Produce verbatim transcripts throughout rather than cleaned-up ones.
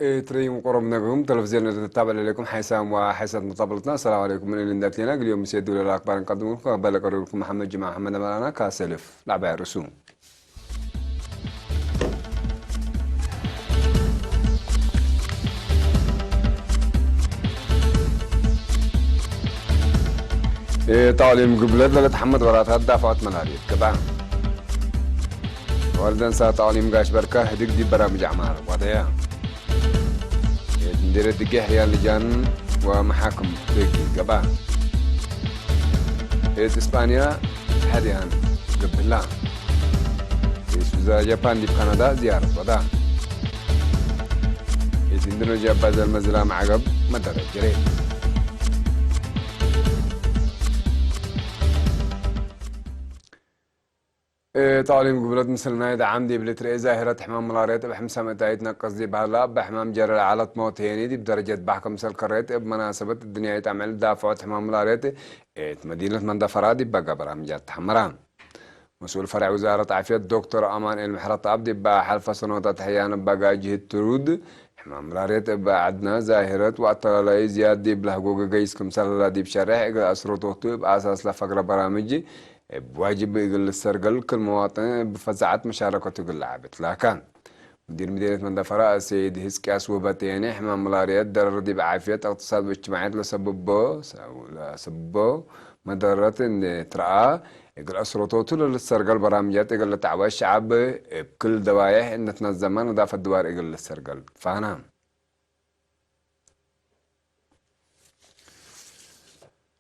ኤትረይም ቁረብ ነግህም ተለፍዝዮን ለትታበዕ ለሌኩም ሓይሳም ወሓይሳት መጣበልትና። ሰላም ዓለይኩም። ምን እሊ እንዳትሌና እግል ዮም ምስየዱ ለለአክባር እንቀድም ልኩም። አባለ ቀሪብኩም መሐመድ ጅማ መሐመድ አማራና ካሰልፍ ለዐባይ ርእሱ። ጣሊም ግብለት ለለትሐመድ ወራታት ዳፍዖት መናርየት ገብአ። ወልደንሳ ጣሊም ጋሽ በርከ ህድግ ዲብ በራምጅ አዕማር ዋደያ። ኤት ምዴርየት ድጌ ሕርያን ልጃን ወመሓክም ደጊ ገብአ። ኤት እስጳንያ ሕርያን ገብላ። ኤት ሱዛ ጃፓን ዲብ ካናዳ ዝያረት ወዳ። ኤት ኢንዶኔዥያ ባዘል መዝላ መዓገብ መደረት ጅሬ። ጣሊም ግብለት ምስል ናይ ደዓም ዲብ ልትርኤ ዛሂረት ሕማም መላርየት እብ ሕምሳ ምእት ይትነቀስ ዲብ ሀላ፣ እብ ሕማም ጀረ ለዐለት ሞት ሄኒ ዲብ ደረጀት ባህ ክምሰል ከሬት እብ መናሰበት እድንያይት አምዕል ዳፍዖት ሕማም መላርየት እት መዲነት መንደፈራ ዲብ በጋ በራምጃት ተሐመራ። መስኡል ፈሬዕ ውዛረት ዓፍየት ዶክተር አማንኤል ምሕረተአብ ዲብ ሐልፈ ሰኖታት ሕርያን እብ አጋጅህት ትሩድ ሕማም መላርየት እብ ዐድነ ዛሂረት ወአተላላይ ዝያድ ዲብ ለህጎገ ገይስ ክምሰል ሀላ ዲብ ሸሬሕ እግል አስረቶቱ እብ አሳስ ለፈግረ በራምጅ እብ ዋጅብ እግል ልሰርገል ክል መዋጥን እብ ፈዛዐት መሻረከቱ እግል ለዐብ ትላከ። ሙዲር ምዲርየት መንደፈራ አሰይድ ህዝቅያስ ውበቴኔ፣ ሕማም መላርየት ደረር ዲብ ዓፍየት፣ እቅትሳድ ወእጅትማዕየት ለሰብቦ፣ ለሰብቦ መደረት እንዴ ትረአ፣ እግል አስረቶቱ ለልትሰርገል በራምጃት እግል ልትዐወት ሸዐብ እብ ክል ደባይሕ እንዴ ትነዘመ ነዳፈት ድዋር እግል ልትሰርገል ትፋህና።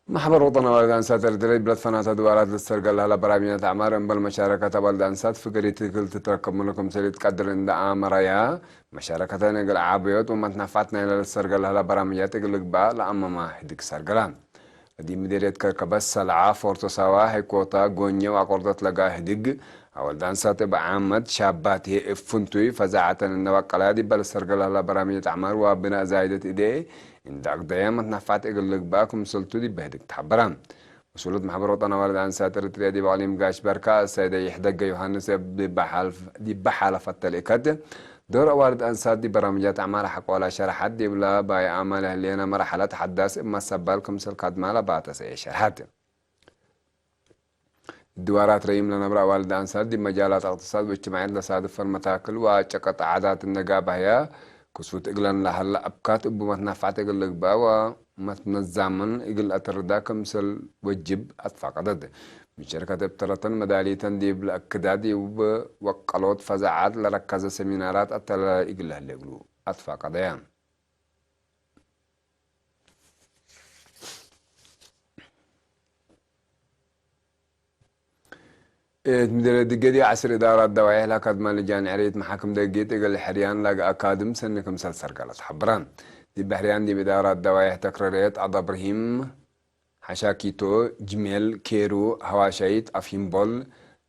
መሕበር ወጠን አዋልድ አንሳት ኤረትርየ፣ ብለት ፈናተ ድዋራት ልትሰርገል ለሀለ በራምጅ አዕማር፣ እምበል መሻረከት አዋልድ አንሳት ፍገሪት እግል ትትረከብ ምኑ ክምሰል ኢትቀድር እንዴ አመረየ፣ መሻረከተን እግል ዓብዮት ወመትነፋት ናይለ ልትሰርገል ለሀለ በራምጃት እግል ልግበእ ለአመመ ህድግ ሰርገለ። እዲብ ምዴርየት ከርከበት፣ ሰልዐ፣ ፎርቶ ሳዋ፣ ሄኮታ፣ ጎኘ ወአቆርደት ለጋ ህድግ፣ አወልድ አንሳት እብ ዓመት ሻባት ህዬ እብ ፍንቱይ ፈዛዐተን እንዴ በቀለያ፣ ዲበ ልትሰርገል ለሀለ በራምጅ አዕማር ወብናእ ዛይደት እዴ እንዴ አግደየ መትነፋት እግል ልግበእ ክምሰልቱ ዲበ ህድግ ተሐበረ። መስኡሉት መሕበር ወጠን አዋልድ አንሳት ኤረትርየ ዲብ አቅሊም ጋሽ በርካ፣ አሰይደ ይሕደገ ዮሐንስ፣ እብ ዲበ ሓልፍ-፣ ዲበ ሓለፈት ተልእከት፣ ዶር አዋልድ አንሳት ዲብ በራምጃት አዕማር ሐቆላ ሸርሐት፣ ዲብለ ባይአመ ለህሌነ መርሐለት ሐዳስ እብ መሰባል ክምሰል ካድማ ለባተሰየ ሸርሐት። ድዋራት ረይም ለነብረ አዋልድ አንሳት ዲብ መጃላት እቅትሳድ ወእጅትማዕየት ለሳድፈን መታክል ወአጨቀጥ ዓዳት እንዴ ጋብሀያ፣ ክሱት እግለን ለሀለ አብካት እቡ መትነፋዕት እግል ልግበእ ወመትነዛመን እግል አተርዳ ክምሰል ወጅብ አትፋቀደት። ምን ሸርከት እብ ተረተን መዳሊተን ዲብ ለአክዳድ እብ ወቀሎት ፈዛዓት ለረከዘ ሰሚናራት አተላላይ እግል ለህሌ እግሉ አትፋቀደያ። እት ምድረ ድገዲ ዐስር እዳራት ደዋይሕ ለአካድማ ልጃን ዕሬት መሓክም ደጌት እግል ሕርያን ለአካድም ሰኒ ክምሰል ሰርገለት ሐብረ። ዲብ ሕርያን ዲብ እዳራት ደዋይሕ ተክረሬት፣ አዳብርሂም፣ ሐሻኪቶ፣ ጅሜል፣ ኬሩ፣ ሐዋሻይት፣ አፍሂምቦል፣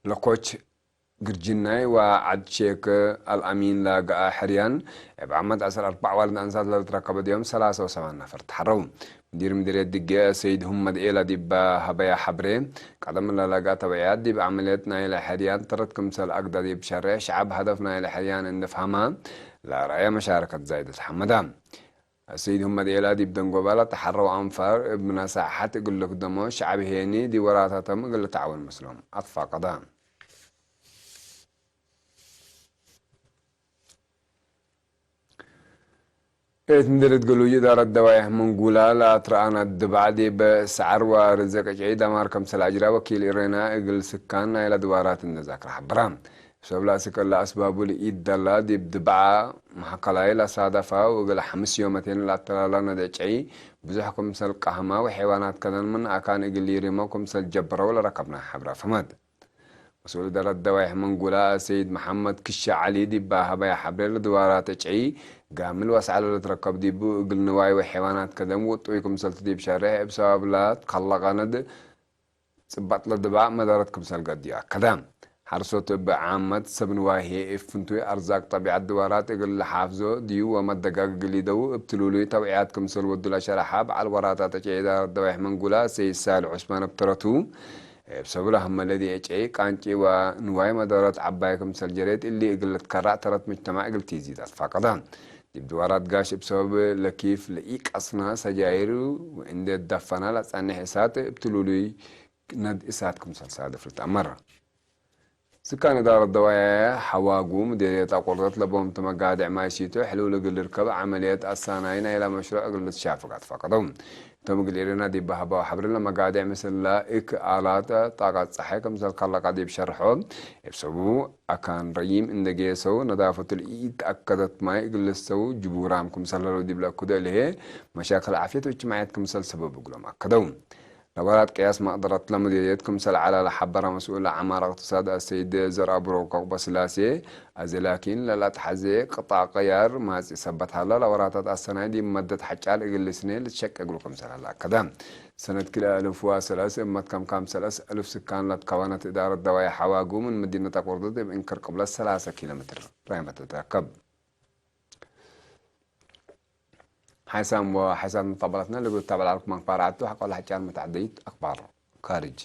ለኮች፣ ግርጅናይ ወዐድ ሼክ አልአሚን ለገአ ሕርያን፣ እብ ዓመት ዐስር አርበዕ ዋልድ አንሳት ለልትረከበ ዲዮም ሰላሰ ወሰማን ነፈር ተሐረው። ሙዲር ምድርየት ድጌ ሰይድ ሁመድ ኤላ ዲብ ሀበያ ሐብሬ፣ ቀደም ለለገአ ተብዕያት ዲብ ዐመልየት ናይለ ሕርያን ተረት ክምሰል አግደ ዲብ ሸሬሕ ሸዐብ ሀደፍ ናይለ ሕርያን እንዴ ፈሀማ፣ ለረአየ መሻረከት ዛይደት ሐመዳ። አሰይድ ሁመድ ኤላ ዲብ ደንጎባ ለተሐረው አንፋር እብ መሳሐት እግል ልክደሞ፣ ሸዐብ ሄኒ ዲብ ወራታቶም እግል ልትዓወን ምስሎም አትፋቀዳ። እት ምድር እት ገሉጅ እዳረት ደዋይሕ መንጉላ ለአትረአነ ድባዕ ዲብ ሰዐር ወርዝቅ ጭዒ ደማር ከምሰል አጅራ ወኪል ኢሬና እግል ስካን ናይለ ድዋራት እንዴ ዛክረ ሐብራ። ሰብብ ለአስክ እለ አስባቡ ለኢደላ ዲብ ድባዕ ማእከላይ ለሳደፈ ወእግል ሐምስ ዮመቴን ለአተላላ ነደ ጨይ ብዙሕ ክምሰል ቃህመ ወሐይዋናት ከደን ምን አካን እግል ኢሪመው ክምሰል ጀበረው ለረከብነ ሐብረ ፍመት። መስኡል እዳረት ደዋይሕ መንጉላ ሰይድ መሐመድ ክሸ ዐሊ ዲብ ሀበያ ሐብሬ ለድዋራተ ጨይ ጋምል ወአስዐለ ለትረከብ ዲቡ እግል ንዋይ ወሐይዋናት ከደን ውጡይ ክምሰልቱ ዲብ ሸሬሕ እብ ሰበብ ለትከለቀ ነድ ጽባጥ ለድባእ መዳረት ክምሰል ገድዩ አከደ። ሐርሶት እብ ዓመት ሰብ ንዋይ ህዬ እብ ፍንቱይ አርዛቅ ጠቢዐት ድዋራት እግል ለሓፍዞ ድዩ ወመደጋግ እግል ኢደው እብ ትሉሉይ ተውዕያት ክምሰል ወዱ ለሸረሐ በዐል ወራታት ዕጨይ ኢዳረት ደዋይሕ መንጉላ ሰይድ ሳልሕ ዑስማን እብ ተረቱ፣ እብ ሰብለ ህመ ለዲ ዕጨይ ቃንጪ ወንዋይ መዳረት ዐባይ ክምሰል ጀሬት እሊ እግል ልትከራዕ ተረት ምጅተማዕ እግል ቲዚድ አትፋቀደ። ዲብ ድዋራት ጋሽ እብ ሰበብ ለኪፍ ለኢቀስና ሰጃይር ወእንዴ ትደፈና ለጸንሕ እሳት እብ ትሉሉይ ነድ እሳት ክምሰል ሳድፍ ልትአመር። ስካን እዳረት ደዋየ ሐዋጉ ምዴርየት አቆርደት ለቦምት መጋድዕ ማይ ሲቶ ሕሉል እግል ልርከብ ዐመልየት አሳናይ ናይላ መሽሩዕ እግል ልትሻፍግ አትፋቀደው። እቶም እግል ኤሬና ዲብ ሀባው ሐብርለ መጋድዕ ምስል ለእክ አላት ጣቀት ጸሓይ ክምሰል ከለቀ ዲብ ሸርሖ፣ እብ ሰቡ አካን ረዪም እንዴ ጌሰው ነዳፈቱ ለኢተአከደት ማይ እግል ልሰው ጅቡራም ክምሰል ህለው ዲብ ለአክዶ እልሄ መሻክል ዓፍየት ወእጅትማዕየት ክምሰል ሰበብ እግሎም አከደው። ለወራት ቅያስ መቅደረት ለሙዲርየት ክምሰል ዐለ ለሐበረ መስኡል ለዐማር እቅትሳድ አሰይድ ዘርአብሩክ ወቅበስላሴ፣ አዜ ላኪን ለለአትሐዜ ቅጣዕ ቅያር ማጽእ ሰበት ሀለ፣ ለወራታት አሰናይ ዲብ መደት ሐጫል እግል ልስኔ ልትሸቄ እግሉ ክምሰል ሀለ አከደ። ሰነት ክልኤ አልፍ ወሰለስ እብ መትከም ካምሰል አስ አልፍ ስካን ለትከወነት እዳረት ደዋይ ሐዋጉ ምን መዲነት አቆርደት እብ እንክር ቅብለት ሰላሰ ኪሎ ሜትር ራይመ ትትረከብ። ሓይሳም ወሓይሳት መተቀበላትና ለእግል ትታበዕ ለዐልኩም አክባር ዐዱ፣ ሐቆለ ሐጫል መትዐደይት አክባር ካርጅ።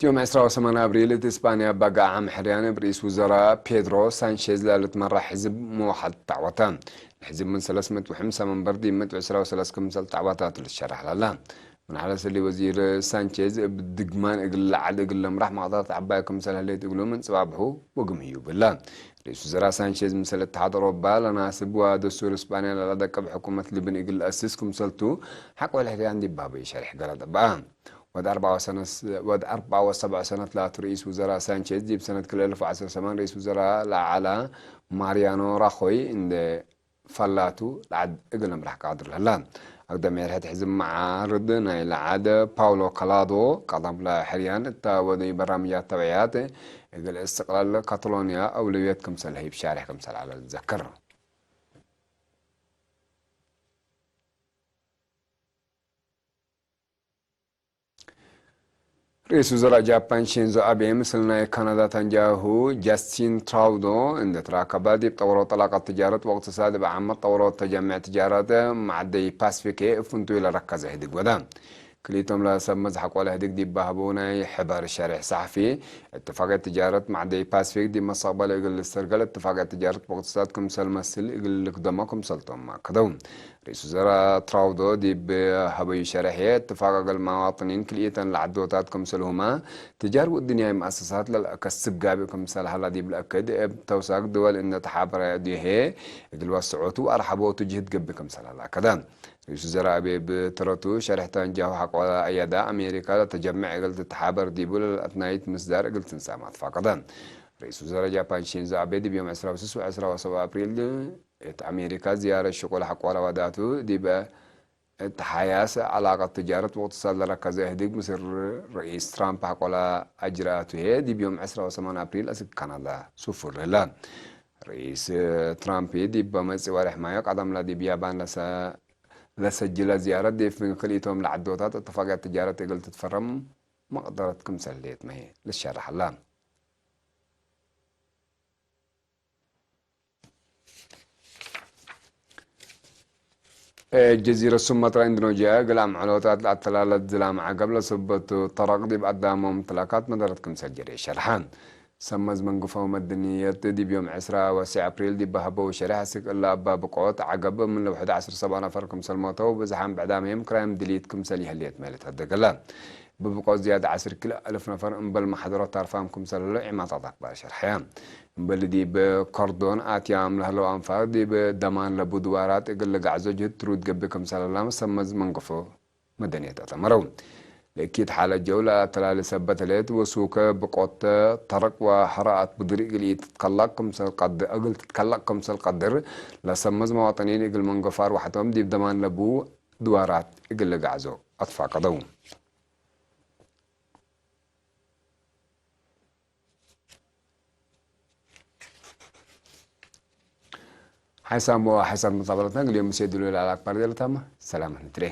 ዮም ዕስራ ወሰማን አብሪል፣ እት እስጳንያ በገአ ዓም ሕርያን እብ ርኢስ ውዘራእ ፔድሮ ሳንቼዝ ለልትመራሕ ሕዝብ መዋሓድ ተዐወተ። ለሕዝብ ምን ሰለስ ምእት ወሐምሳ መንበር ዲብ ምእት ወዕስራ ወሰለስ ክምሰል ተዐወተ ቱ ልትሸረሕ ለሀላ። ምን ሐለስ እሊ ወዚር ሳንቼዝ እብ ድግማን እግል ለዐድ እግል ለምራሕ መቅደረት ዐባይ ክምሰል ህሌት እግሉ ምን ጽባብሑ ወግም ህዩ ብላ። ርኢስ ውዘራእ ሳንቼዝ ምሰል እትሓድ አውሮባ ለናስብ ወደስቱር እስጳንያ ለለደቅብ ሕኩመት ልብን እግል ለአስስ ክምሰልቱ ሐቆ ለሕርያን ዲብ በሀበዩ ሸሬሕ ገለጸ በአ። ወድ አርበዕ ወሰነ-፣ ወድ አርበዕ ወሰብዕ ሰነት ላቱ ርኢስ ውዘራእ ሳንቼዝ፣ ዲብ ሰነት ክልኤ አልፍ ወዐስር ሰማን ርኢስ ውዘራእ ለዐለ ማርያኖ ራኾይ እንዴ ፈላቱ ለዐድ እግል ለምራሕ ቃድር ለህላ። አግዳም ዔርሐት ሕዝብ መዓርድ ናይ ለዐድ ፓውሎ ካላዶ፣ ቀደም ለሕርያን እተ ወደዩ በራምጃት ተብዕያት እግል እስትቅላል ካታሎንያ አውለውየት ክምሰል ለህይብ ሻሬሕ ክምሰል ዐለ ልትዘከር። ርኢስ ውዘራእ ጃፓን ሺንዞ አቤ ምስል ናይ ካናዳ ታንጃሁ ጃስቲን ትራውዶ እንዴ ትራከበ፣ ዲብ ጠውሮ ጠላቀት ትጃረት ወእቅትሳድ እብ ዓመት ጠውሮ ተጀምዕ ትጃረት ማዕደይ ፓስፊክ እብ ፍንቱይ ለረከዘ ህድግ ወደ። ክልኢቶም ለሰብ መዝሐቆ ለህድግ ዲብ በሀበው ናይ ሕበር ሸሬሕ ሰሐፊ፣ እትፋቅየት ትጃረት ማዕደይ ፓስፊክ ዲብ መስተቅበል እግል ልስተርገል እትፋቅየት ትጃረት ወእቅትሳድ ክምሰል መስል እግል ልክደሞ ክምሰልቶም አከደው። ርኢስ ውዘራእ ትራውዶ ዲብ ሀበዩ ሸሬሕ፣ እትፋቅ እግል መዋጥኒን ክልኢተን ለዐዶታት ክምሰልሁመ፣ ትጃር ወእድንያይ መአሰሳት ለልአከስብ ጋብእ ክምሰል ሀላ ዲብ ለአክድ፣ እብ ተውሳክ ድወል እንዴ ተሓበረ እዲሄ እግል ወስዖቱ ወአርሐቦቱ ጅህድ ገብእ ክምሰል ሀላ አከደ። ርኢስ ውዘራእ አቤ እብ ተረቱ ሸሬሕ ታንጃሁ ሐቆ አያዳ አሜሪካ ለተጀምዕ እግል ትትሓበር ዲቡ ለልአትናይት ምስዳር እግል ትንሳም አትፋቀደ። ርኢስ ውዘራእ ጃፓን ሺንዞ አቤ ዲብ ዮም ዕስራ ወስስ ወዕስራ ወሰብዕ አፕሪል እት አሜሪካ ዝያረት ሽቁል ሐቆለ ወዳቱ ዲብ እት ሐያስ ዐላቀት ትጃረት ወእቅትሳድ ለረከዘ እህድግ ምስል ርኢስ ትራምፕ ሐቆለ አጅረአቱ ህዬ ዲብ ዮም ዕስራ ወሰማን አፕሪል አስክ ካናዳ ሱፉር ህለ። ርኢስ ትራምፕ ዲብ መጽእ ወሬሕ ማዮ ቀደም ለዲብ ያባን ለሰ-፣ ለሰጅለ ዝያረት ዲብ ክልኢቶም ለዐዶታት እትፋቅየት ትጃረት እግል ትትፈረም መቅደረት ክምሰል ህሌትመ ልትሸረሕ ሀላ። ጀዚረት ሱመትራ ኢንዶኖዥያ እግል አምዕሎታት ለአተላለት ዝላም ዐገብ ለሰበቱ ተረቅ ዲብ አዳም ወምትላካት መደረት ክምሰል ጀሬ ሸርሐ። ሰመዝ መንግፎ መድንየት ዲብ ዮም ዕስራ ወሰዕ አፕሪል ዲብ በሀበው ሸሬሕ፣ አስክ እለ አባ ብቆት ዐገብ ምን ለውሕድ ዐስር ሰብዓ ነፈር ክምሰል ሞተው፣ ብዝሓም ብዕዳምዬም ክራይም ድሊት ክምሰል ይህሌትመ ልትሀደገለ። ብብቆት ዝያድ ዐስር ክልኤ አልፍ ነፈር እምበል መሕደሮት ታርፋም ክምሰል ህለው ዒማታት አክባር ሸርሐየ። እምበል ዲብ ከርዶን አትያም ለህለው አንፋር ዲብ ደማን ለቡ ድዋራት እግል ልጋዕዞ ጅህድ ትሩድ ገብእ ክምሰል ህላመ ሰመዝ መንገፎ መደንየት አተመረው። ለእኪት ሓለት ጀው ለአተላሊ ሰበት ህሌት ወሱከ ብቆት ተረቅ ወሐራአት ብድር እግል ኢትትከለቅ ክምሰል ቀድ-፣ እግል ትትከለቅ ክምሰል ቀድር ለሰመዝ መዋጠኒን እግል መንገፎ አርወሐቶም ዲብ ደማን ለቡ ድዋራት እግል ልጋዕዞ አትፋቀደው። ሓይሳም ወሓይሳም መጣበለትነ እግል ዮም ምሴ ዱሉል አልአክባር ዴለታመ ሰላም ንትሬ።